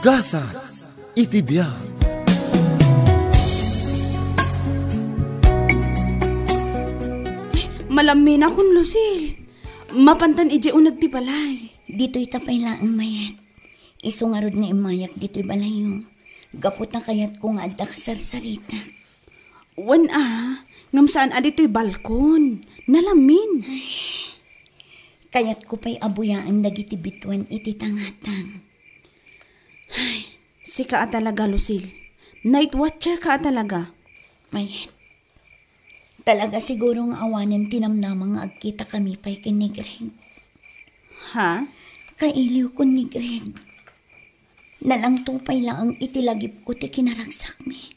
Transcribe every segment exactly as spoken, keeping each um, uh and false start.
Gasat iti biag. Malamminakon, Lucille. Mapantan idiay uneg ti balay. Ditoy ta pay laeng, Mayet. Isu ngarud nga immayak ditoy balayyo. Gapu ta kayatko nga adda kasarsaritak. Wen a, ngem saan a ditoy balkon. Nalammin. Kayatko pay a buyaen dagiti bituen iti tangatang. Ay, sika a talaga, Lucille. Night watcher ka a talaga. Mayet. Talaga siguro nga awanen ti namnama nga agkitakami pay ken ni Greg. Ha? Kailiwkon ni Greg. Nalangto pay laeng iti lagipko ti kinaragsakmi.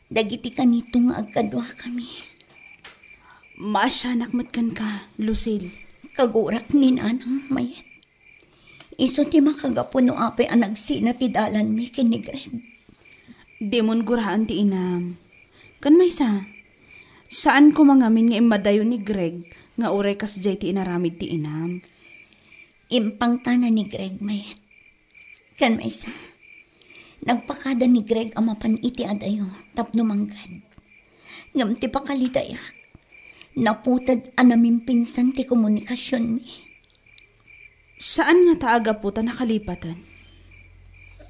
Dagiti kanito nga agkaduakami. Maasianak met kenka, Lucille. Kagurak ni Nanang, Mayet. Isu ti makagapu no apay a nagsina ti dalanmi ken ni Greg. Dimon guraen ti inam. Ken maysa, saan koma ngamin nga immadayo ni Greg nga uray kasdiay ti inaramid ti inam. Impangtana ni Greg, Mayet. Ken maysa, nagpakada ni Greg a mapan iti adayo tapno manggad. Ngem ti pakalidayak, naputed a namimpinsan ti komunikasionmi. Saan ngata a gapu ta nakalipatan?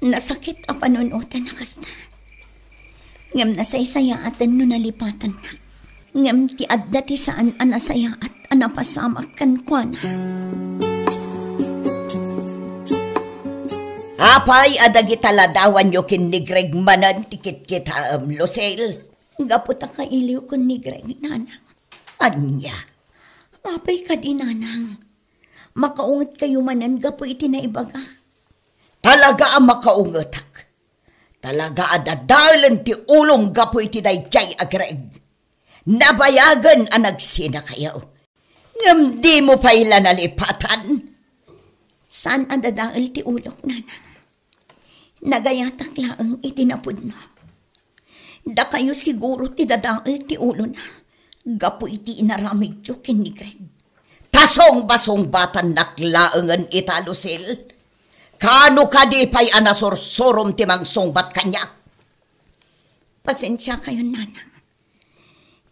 Nasakit a panunoten a kasta. Ngem nasaysayaaten no nalipatannak. Ngem ti adda ti saan a nasayaat a napasamak kenkuana. Apay a dagita ladawanyo ken ni Greg manen ti kitkitaem, Lucille? Gapu ta kailiwkon ni Greg, Nanang. Ania? Apay kadi, Nanang? Makaungetkayo manen gapu iti naibagak? Talaga a makaungetak. Talaga a dadaelen ti ulom gapu iti daydiay a Greg. Nabayagen a nagsinakayo. Ngem dimo pay la nalipatan. Saan a dadael ti ulok, Nanang. Nagayatak laeng iti napudno. Dakayo siguro ti dadael ti ulona gapu iti inaramidyo ken ni Greg. Ta sungbasungbatannak laengen ita, Lucille. Kaano kadi pay a nasursurom ti mangsungbat kaniak? Pasensiakayon, Nanang.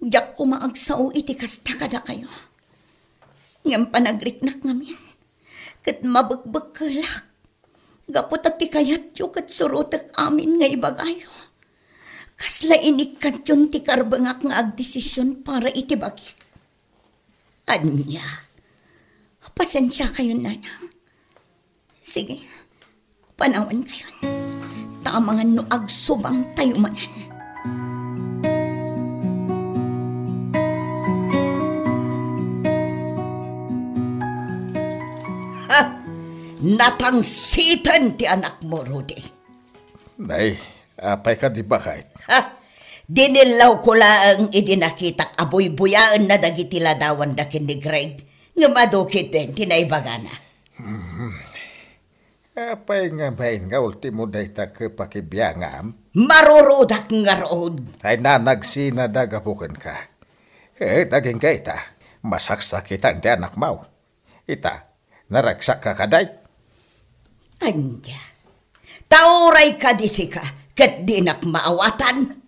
Diak koma agsao iti kasta kadakayo. Ngem panagriknak ngamin, ket mabekbekkelak. Gapu ta ti kayatyo ket surotek amin nga ibagayo. Kasla inikkatyon ti karbengak nga agdesision para iti bagik. Ania? Pasensiakayon, Nanang. Sige, panawankayon. Ta amangan no agsubangtayo manen. Ha? Natangsiten ti anakmo, Rudy. Nay, apay kadi baket? Ha? Dinillawko laeng idi nakitak a buybuyaenna dagiti ladawanda ken ni Greg, ngem adu ketdin ti naibagana. Hmm. Apay nga bain nga ultimo dayta ket pakibiangam? Marurudak ngarud. Ay, nanagsinada gapu kenka. Ket agingga ita, masaksakitan ti anakmo. Ita, naragsakka kadi? Ania? Ta uray kadi sika, ket dinak maawatan.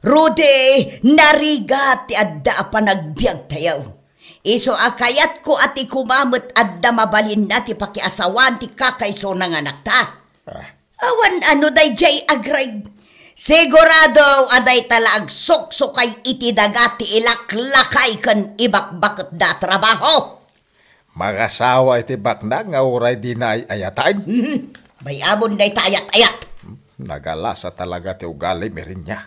Rudy, narigat ti adda a panagbiagtayo. Isu a kayatko a ti koma met adda mabalinna ti pakiasawaan ti kakaisuna nga anakta. Ah. Awan a no daydiay a Greg. Sigurado a dayta la agsuksukay iti daga ti ilaklakay ken ibakbaketda a trabaho. Mangasawa iti baknang nga uray dina ay-ayatan? Mhm. Bay-amon dayta ayat-ayat. Nagalasa talaga ti ugalim, Irinya.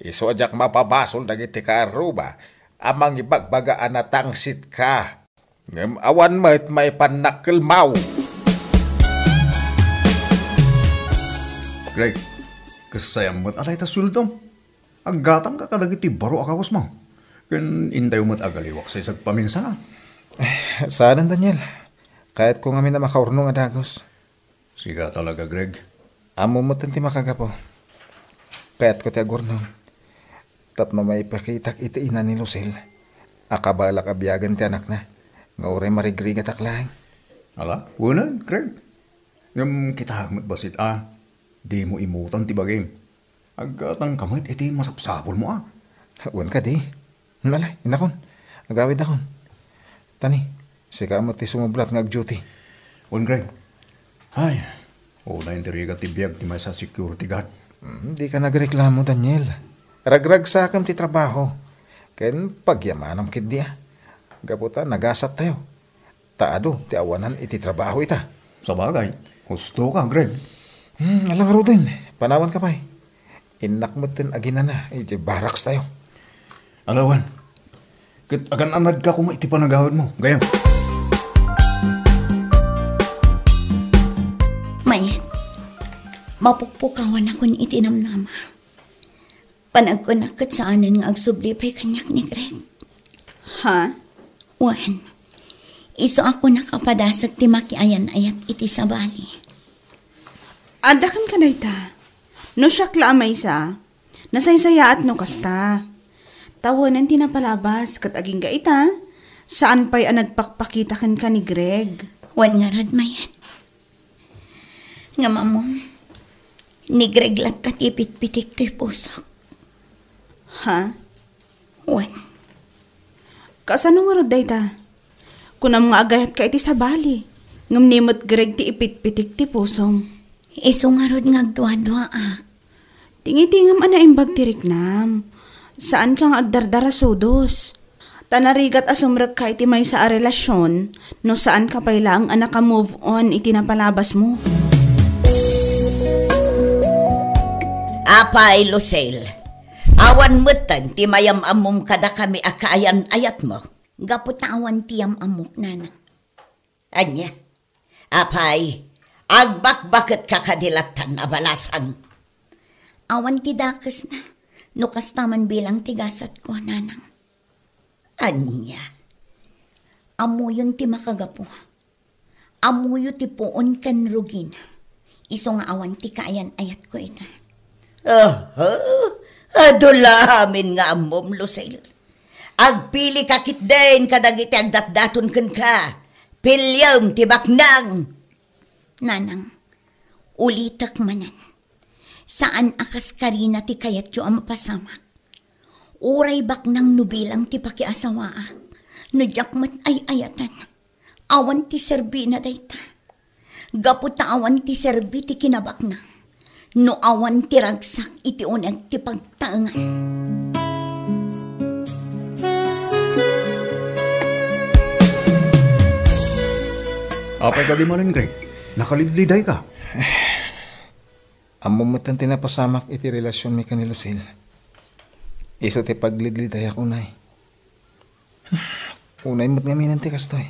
Isu a diak mapabasol dagiti kaarruba a mangibagbaga a natangsitka. Ngem awan met maipannak kelmaw. Greg, kasayam met a dayta sueldom. Aggatangka kadagiti baro a kawesmo. Ken intayo met agaliwak sa isag paminsan. Eh, saanen, Daniel. Kayatko ngamin a makaurnong a dagus. Sika talaga, Greg. Ammom met ti makagapu. Kayatko ti agurnong. Tapno maipakitak iti ina ni Lucille a kabaelak a biagen ti anakna, nga uray marigrigatak laeng. Ala, kunen, Greg. Ngem kitaem met bassit a, Dimo imutan ti bagim. Aggatangka met iti masapsapulmo, a. Wen kadi. Ala, innakon. Agawidakon. Tani, sika met ti sumublat nga ag-duty. Wen, Greg. Ay, unay ti rigat ti biag ti maysa a security guard. Hmm, dika nagreklamo, Daniel. Ragragsakem ti trabaho. Ken pagyamanam ketdi, a. Gapu ta nagasattayo. Ta adu ti awanan iti trabaho ita. Sabagay, husto ka, Greg. Hmm, ala ngaruden, panawanka pay. Innak metten aginana idiay barracks tayo. Ala wen, ket agan-anadka koma iti panagawidmo, gayyem. Mayat, mapukpukawanakon iti namnama. Panagkunak ket saanen nga agsubli pay kaniak ni Greg. Ha? Wen, isu a kunak a padasek ti makiayan-ayat iti sabali. Adda kenka dayta. No siak la a maysa, nasaysayaat no kasta. Tawenan ti napalabas ket agingga ita, saan pay a nagpakpakita kenka ni Greg. Wen ngarud, Mayat. Ngem ammom, ni Greg latta ti ipitpitik ti pusok. Ha? Wen. Kasano ngarud dayta? Kunam nga agayatka iti sabali, ngem ni met Greg ti ipitpitik ti pusom. Isu ngarud nga agduaduaak. Tingitingem a naimbag ti riknam. Saanka nga agdardarasudos. Ta narigat a sumrekka iti maysa a relasion no saanka pay laeng a naka-move on iti napalabasmo. Apay, Lucille, awan metten ti mayam-ammom kadakami a kaayan-ayatmo? Gapu ta awan ti yam-ammok, nanang. Ania? Apay, agbakbaketka kadi lattan a balasang? Awan ti dakesna, no kasta man bilang ti gasatko, nanang. Ania? Ammoyon ti makagapu. Ammoyo ti puon ken rugina. Isu nga awan ti kaayan-ayatko ita. Aha! Adu la amin nga ammom, Lucille. Agpilika ketdin kadagiti agdatdaton kenka. Piliem ti baknang. Nanang, ulitek manen. Saan a kas karina ti kayatyo a mapasamak. Uray baknang no bilang ti pakiasawaak, no diak met ay-ayaten. Awan ti serbina dayta. Gapu ta awan ti serbi ti kinabaknang, no awan ti ragsak iti uneg ti pagtaengan. Apay kadi manen, Greg? Nakalidlidayka? Ammom metten ti napasamak iti relasionmi ken ni Lucille. Isu ti paglidlidayak unay. Unay met ngamin ti kastoy.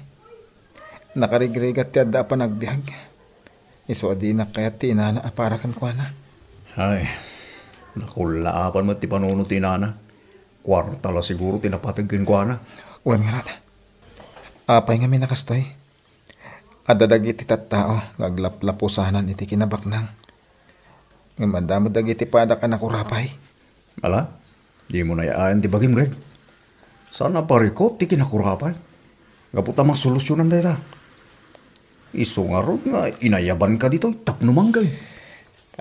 Nakarigrigat ti adda a panagbiag. Isu a dinak kayat ti inana a para kenkuana. Ay, nakullaakan met ti panunot ti inana. Kuarta la siguro ti napateg kenkuana. Wen ngarud. Apay ngamin a kastoy? Adda dagiti tattao nga aglaplapusanan iti kinabaknang. Ngem adda met dagiti padak a nakurapay. Ala, dimo nayaayan ti bagim, Greg. Saan a parikut ti kinakurapay. Gapu ta masolusionan dayta. Isu ngarud nga inayabanka ditoy tapno manggay.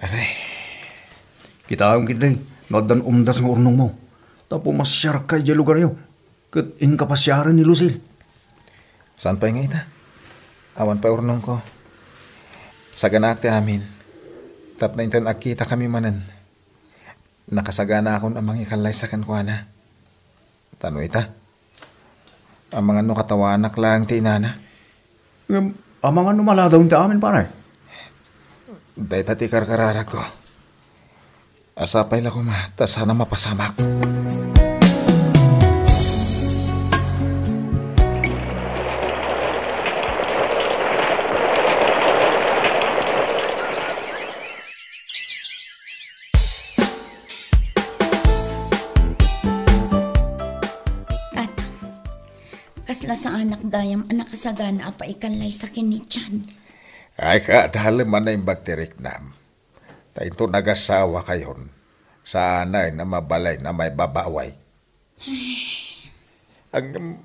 Aray. Kitaem ketdi no addan umdas nga urnongmo. Ta pumasiarka idiay lugaryo. Ket inka pasiaren ni Lucille. Saan pay nga ita? Awan pay urnongko. Saganaak ti amin. Tapno inton agkitakami manen, nakasaganaakon a mangikallaysa kenkuana. Ta no ita, amangan no katawanak laeng ti inana. Ngem, amangan no maladawen ti amin, pare? Dayta ti karkararagko. Sapay la koma, ta saan a mapasamak. Tatang, kasla saanak gayam a nakasagana a paikallaysa ken ni Chad. Ay, kaadalem a naimbag ti riknam. Ta inton agasawakayon, saanay a mabalin a maibabaway. Ag-,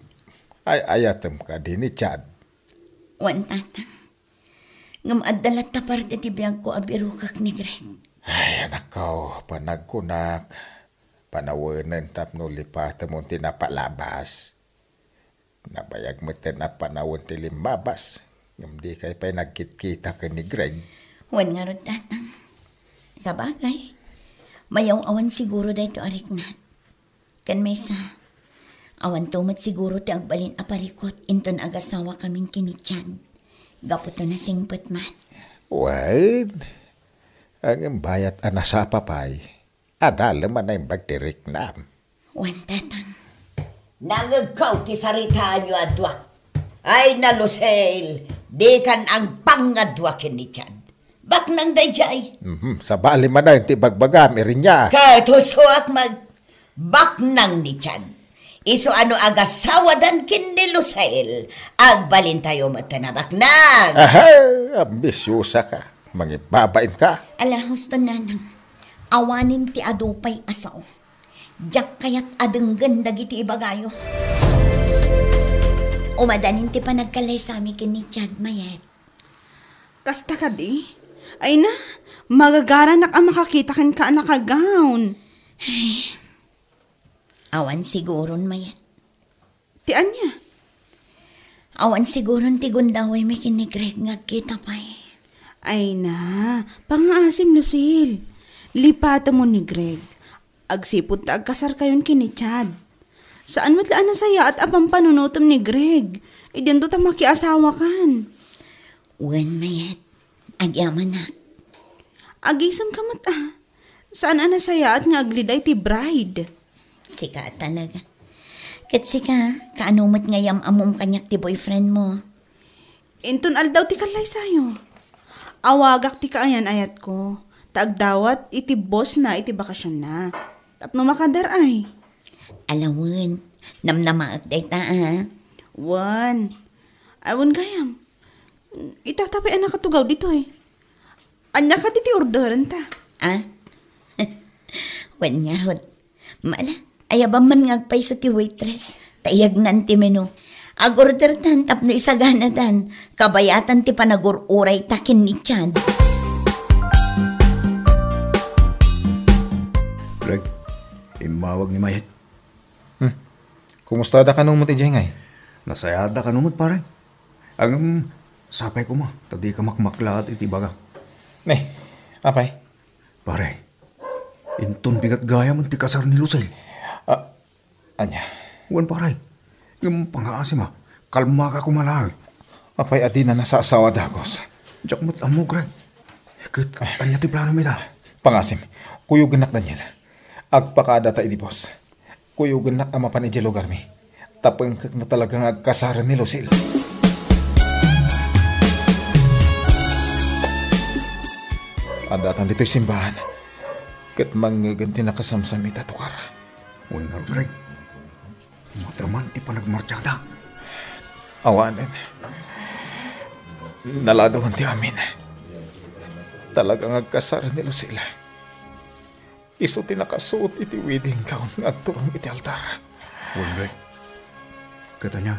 ay-ayatem kadi ni Chad? Wen, Tatang. Ngem adda latta parte ti biagko a birukek ni Greg. Ay, anakko, panagkunak, panawenen tapno lipatemon ti napalabas. Nabayag metten a panawen ti limmabas, ngem dikay pay nagkitkita ken ni Greg. Wen ngarud, Tatang. Sabagay, mayaw-awan siguro daytoy a riknak. Ken maysa, awanto met siguro ti agbalin a parikut inton agasawakamin ken ni Chad. Gapu ta nasingpet met. Wen, ngem bayat a nasapa pay, adda la man naimbag ti riknam. Wen, Tatang. Nangegko ti saritayo a dua. Ay, na, Lucille, dikan angpang nga dua ken ni Chad. Baknang daydiay. Mhm, sabali manen ti bagbagam, Irinya. Ket hustoak met, baknang ni Chad. Isu a no agasawadan ken ni Lucille, agbalintayo met a baknang. Aha, ambisyosa ka. Mangibabain ka. Ala, husto, Nanang. Awanen ti adu pay a sao. Diak kayat a denggen dagiti ibagayo. Umadanin ti panagkallaysami ken ni Chad, Mayet. Kasta kadi? Ay na, magagaranak a makakita kenka a naka-gown. Ay, awan siguron, Mayet. Ti ania? Awan siguron ti gundawaymi ken ni Greg nga agkita pay. Ay na, pangngaasim, Lucille. Lipatemon ni Greg. Agsipud ta agkasarkayon ken ni Chad. Saan met la a nasayaat a pampanunotem ni Greg. Idianto ta makiasawakan. Wen, Mayet. Agyamanak. Agisemka met a. Saan a nasayaat nga agliday ti bride? Sika talaga. Ket sika, kaano met nga yam-ammom kaniak ti boyfriend mo? Inton aldaw ti kallaysayo, awagak ti kaayan-ayatko, ta agdawat iti boss na iti bakasionna. Tapno makadar ay. Ala wen, namnamaek dayta a. Wen. Ay, wen gayam. Itata pay a nakatugaw ditoy. Ania kadi ti orderenta? Ah? Wen ngarud. Mala, ayabam man nga agpayso ti waitress. Ta iyagnan ti menu. Agordertan tapno isaganadan. Kabayatan ti panagur-urayta ken ni Chad. Greg, immawag ni Mayet. Hmm. Kumusta da kano met idiay ngay? Nasayaat da kano met, pare. Ngem, sapay koma, ta dika makmaklaat iti ibaga. Ne, apay? Pare, inton bigat gayam ti kasar ni Lucille. Ah, ania? Wen, pare. Ngem pangngaasim a, kalmaka koma laeng. Apay a dina nasasawa dagus? Diak met ammo, Greg. Ket ania ti plano mi ita? Pangngaasim, kuyogennak, Daniel. Agpakaadata idi boss. Kuyogennak a mapan idiay lugarmi. Ta pengkekna talaga nga agkasaren ni Lucille. Addatan ditoy simbaan. Ket mangngegen ti nakasamsam ita a tukar. Wen ngarud, Greg. Mataman ti panagmartiada. Awanen. Naladawan ti amin. Talaga nga agkasaren ni Lucille. Isu ti nakasuot iti wedding gown nga agturong iti altar. Wen, Greg. Ket ania,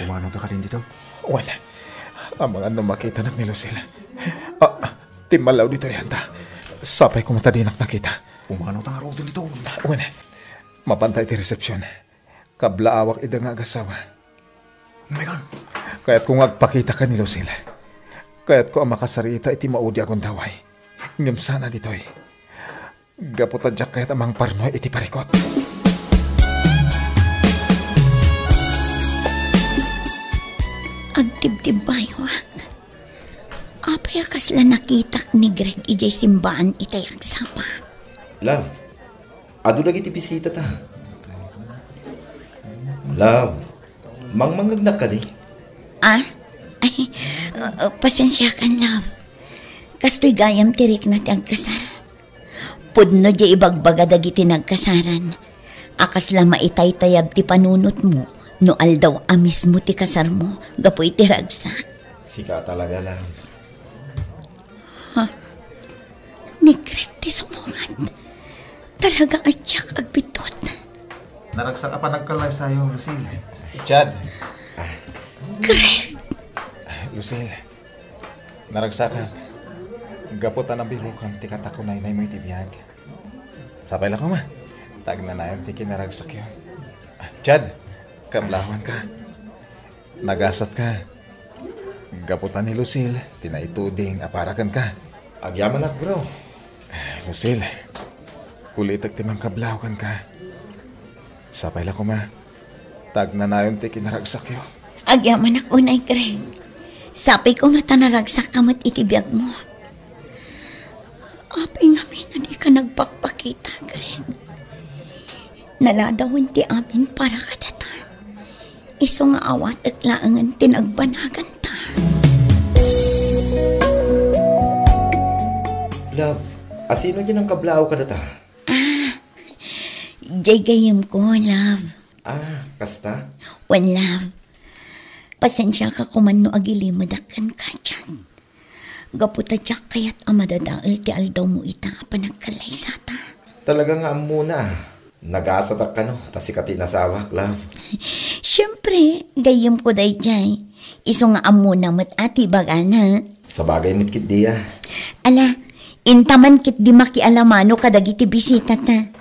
pumanawta kadin ditoy? Wen, amangan no makitanak ni Lucille. Ah, timmalaw ditoy anta. Sapay koma ta dinak nakita. Pumanawta ngaruden ditoy. Wen, mapanta iti resepsion. Kablaawak ida nga agasawa. Megan! Kayatko nga agpakita ken ni Lucille. Kayatko a makasarita iti maudi a gundaway. Ngem saan a ditoy. Gapu ta diak kayat a mangparnuay iti parikut. Agtibtibbayuak. Apay a kasla nakitak ni Greg idiay simbaan itay agsapa? Love, adu dagiti bisitata. Love, mangmangngegnak kadi? Ah? Ay, uh, uh, pasensiakan, love. Kastoy gayam ti rikna ti agkasar. Pudno diay ibagbaga dagiti nagkasaran a kasla maitaytayab ti panunotmo no aldaw a mismo ti kasarmo gapu iti ragsak. Sika talaga, love. Ha? Ni Greg ti sumungad. Talaga a diak agbiddut. Naragsak a panagkalaysayo, Lucille. Chad. Greg! Lucille. Naragsakak. Gapu ta nabirukan ti katakunaynaymo iti biag. Sapay la koma. Ta agnanayon ti kinaragsakyo. Ah, Chad, kablawanka. Nagasatka. Gapu ta ni Lucille, ti naituding a para kenka. Agyamanak, bro. Ah, Lucille, ulitek ti mangkablaw kenka. Sapay la koma. Ta agnanayon ti kinaragsakyo. Agyamanak unay, Greg. Sapay koma ta naragsakka met iti biagmo. Apay ngamin a dika nagpakpakita, Greg? Naladawen ti amin para kadata. Isu nga awatek laengen ti nagbanaganta. Love, asino diay nangkablaw kadata? Ah, diay gayyemko, love. Ah, kasta? Wen, love. Pasensiaka koman no agilimedak kenka, Chad. Gapu ta diak kayat a madadael ti aldawmo ita a panagkallaysata. Talaga nga ammona, ah. Nagasatak kano, ta sika ti inasawak, love. Siempre, gayyemko daydiay. Isu nga ammona met a ti ibagana. Sabagay met ketdi, ah. Ala, inta man ketdi makialamano kadagiti bisitata.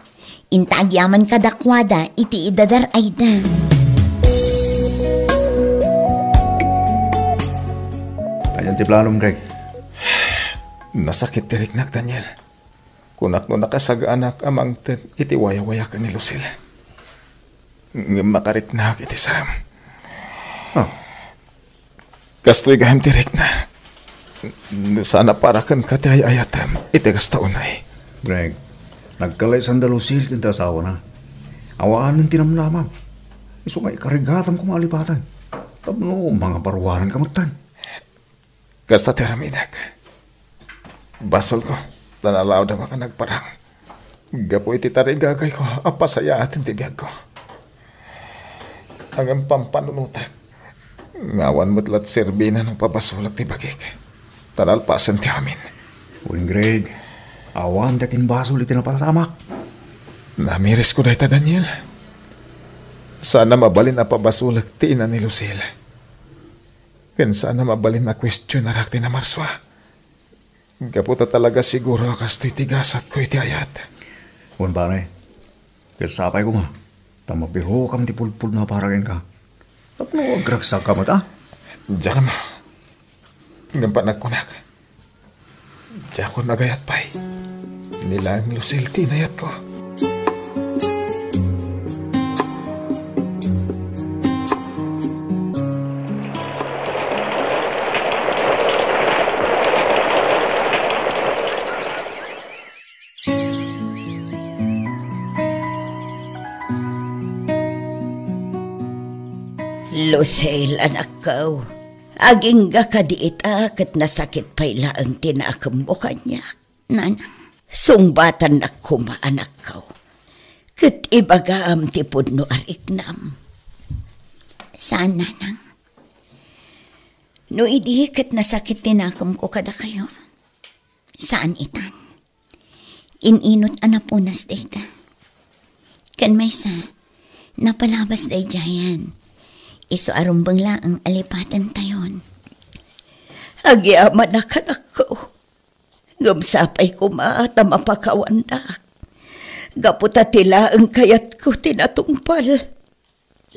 Inta agyaman kadakuada iti idadar-ayda. Anian ti planom, Greg? Nasakit ti riknak, Daniel. Kunak no nakasagaanak a mangted iti wayawayaken ni Lucille. Ngem makariknak iti saem. Ah. Kastoy gayam ti rikna. Saan a para kenka ti ay-ayatem iti kasta unay. Greg, nagkalaysanda Lucille ken ti asawana. Awanen ti namnamam. Isu nga ikarigatam koma a lipaten. Tapno mangaparuananka metten. Kasta ti aramidek. Basolko, ta nalaudam a nagparang. Gapu iti tarigagayko a pasayaaten ti biagko. Ngem pampanunotek, nga awan met la ti serbina no pabasolek ti bagik. Ta nalpasen ti amin. Wen, Greg, awan ti akinbasol iti napasamak. Namirisko dayta, Daniel. Saan a mabalin a pabasolek ti ina ni Lucille. Ken saan a mabalin a kuestionarak ti namarsua. Gapu ta talaga siguro a kastoy ti gasatko iti ayat. Wen, pare, ket sapay koma ta mabirokam ti pudpudno a para kenka. Tapno agragsakka met, a? Diak ammo. Ngem panagkunak, diakon agayat pay. Ni laeng Lucille ti inayatko. Lucille, anakko, agingga kadi ita ket nasakit pay laeng ti nakemmo kaniak. Nanang, sungbatannak koma, anakko, ket ibagam ti pudno a riknam. Saan, Nanang. No idi ket nasakit ti nakemko kadakayo, saan itan. In-inut a napunas dayta. Ken maysa, napalabas daydiayan. Isu a rumbeng laeng a lipatentayon. Agyamanak, anakko. Ngem sapay koma ta mapakawannak. Gapu ta ti laeng kayatko ti natungpal.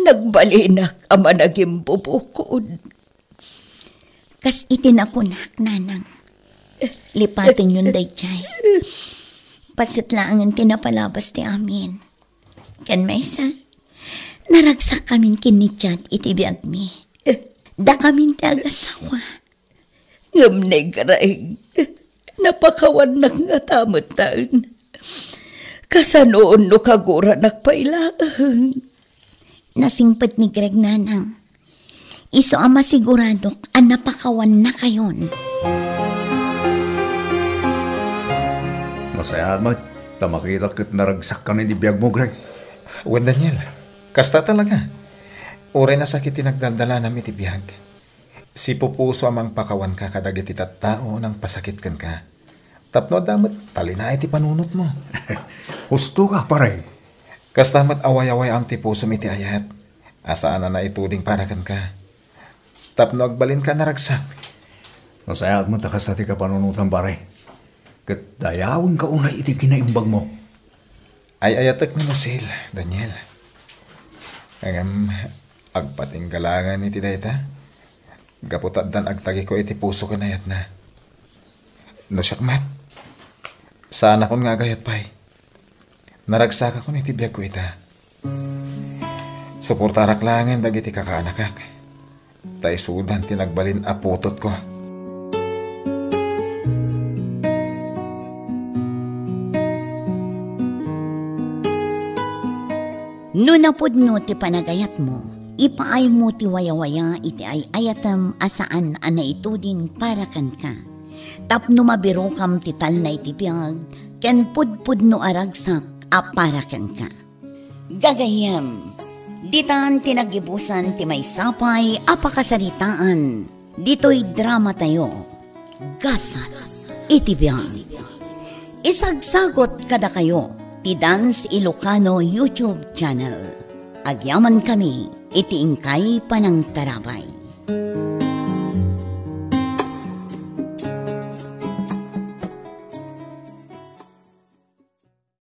Nagbalinak a managimbubukod. Kas iti nakunak, Nanang, lipatenyon daydiay. Paset laengen ti napalabas ti amin. Ken maysa, naragsakkamin ken ni Chad iti biagmi. Dakamin ti agasawa. Ngem ni Greg, napakawannak ngata metten. Kasanoon no kaguranak pay laeng? Nasingpet ni Greg, Nanang. Isu a masiguradok a napakawannakayon. Nasayaat met ta makitak ket naragsakkan iti biagmo, Greg. Wen, Daniel, kasta talaga. Uray nasakit ti nagdaldalanam iti biag, sipupuso a mangpakawanka kadagiti tattao a nangpasakit kenka. Tapno adda met talinaed ti panunotmo. Husto ka, pare. Kasta met a way-away-am ti pusom iti ayat a saan a naituding para kenka. Tapno agbalinka a naragsak, Nasayaat met a kasta ti kapanunotam, pare. Ket dayawenka unay iti kinaimbagmo. Ay-ayatek ni Lucille, Daniel. Ngem, agpatingga laengen iti dayta. Gapu ta addan agtagiko iti puso ken ayatna. No siak met, saanakon nga agayat pay. Naragsakakon iti biagko ita. Suportarak laengen dagiti kakaanakak. Ta isudan ti nagbalin a putotko. No napudno ti panagayatmo, ipaaymo ti wayawaya iti ay-ayatem a saan a naituding para kenka. Tapno mabirokam ti talna iti biag, ken pudpudno a ragsak a para kenka. Gagayyem, ditan ti naggibusan ti maysa pay a pakasaritaan ditoy dramatayo, Gasat iti Biag. Isagsagut kadakayo ti Dance Ilocano YouTube channel. Agyaman kami iti inkay panangtarabay.